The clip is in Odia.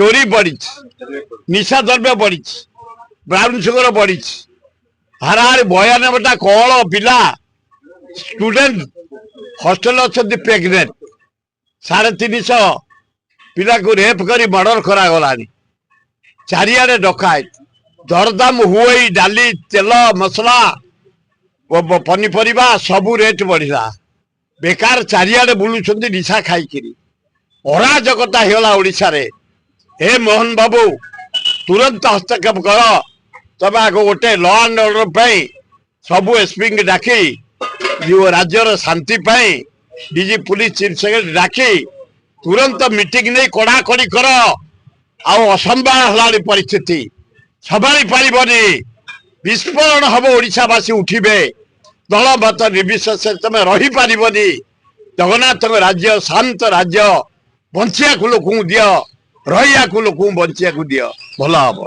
ଚୋରି ବଢିଛି, ନିଶା ଦ୍ରବ୍ୟ ବଢିଛି, ବ୍ରାଉନ ସୁଗର ବଢିଛି। ହାରାହାରି 92ଟା କଅଁଳ ପିଲା ଷ୍ଟୁଡେଣ୍ଟ ହଷ୍ଟେଲ ଅଛନ୍ତି ପ୍ରେଗନେଣ୍ଟ। 350 ପିଲାକୁ ରେପ୍ କରି ମର୍ଡର କରାଗଲାଣି। ଚାରିଆଡେ ଡକାୟତ। ଦରଦାମ ହୁଏ, ଡାଲି, ତେଲ, ମସଲା, ପନିପରିବା ସବୁ ରେଟ୍ ବଢିଲା। ବେକାର ଚାରିଆଡେ ବୁଲୁଛନ୍ତି ନିଶା ଖାଇକିରି। ଅରାଜକତା ହେଇଗଲା ଓଡ଼ିଶାରେ। ହେ ମୋହନ ବାବୁ, ତୁରନ୍ତ ହସ୍ତକ୍ଷେପ କର। ତମେ ଆଗ ଗୋଟେ ଲ ଆଣ୍ଡ ଅର୍ଡର ପାଇଁ ସବୁ ଏସପିଙ୍କୁ ଡାକି, ଯୋଉ ରାଜ୍ୟର ଶାନ୍ତି ପାଇଁ ଡିଜି ପୁଲିସ, ଚିଫ ସେକ୍ରେଟାରୀ ଡାକି ତୁରନ୍ତ ମିଟିଂ ନେଇ କଡ଼ାକଡ଼ି କର। ଆଉ ଅସମ୍ଭାଳ ହେଲାଣି ପରିସ୍ଥିତି, ସମ୍ଭାଳି ପାରିବନି। ବିସ୍ଫୋରଣ ହବ, ଓଡ଼ିଶାବାସୀ ଉଠିବେ। ଦଳ ମତ ନିର୍ବିଶେଷରେ ତମେ ରହିପାରିବନି। ଜଗନ୍ନାଥଙ୍କ ରାଜ୍ୟ ଶାନ୍ତ ରାଜ୍ୟ, ବଞ୍ଚିବାକୁ ଲୋକଙ୍କୁ ଦିଅ, ରହିବାକୁ ଲୋକଙ୍କୁ ବଞ୍ଚିବାକୁ ଦିଅ, ଭଲ ହବ।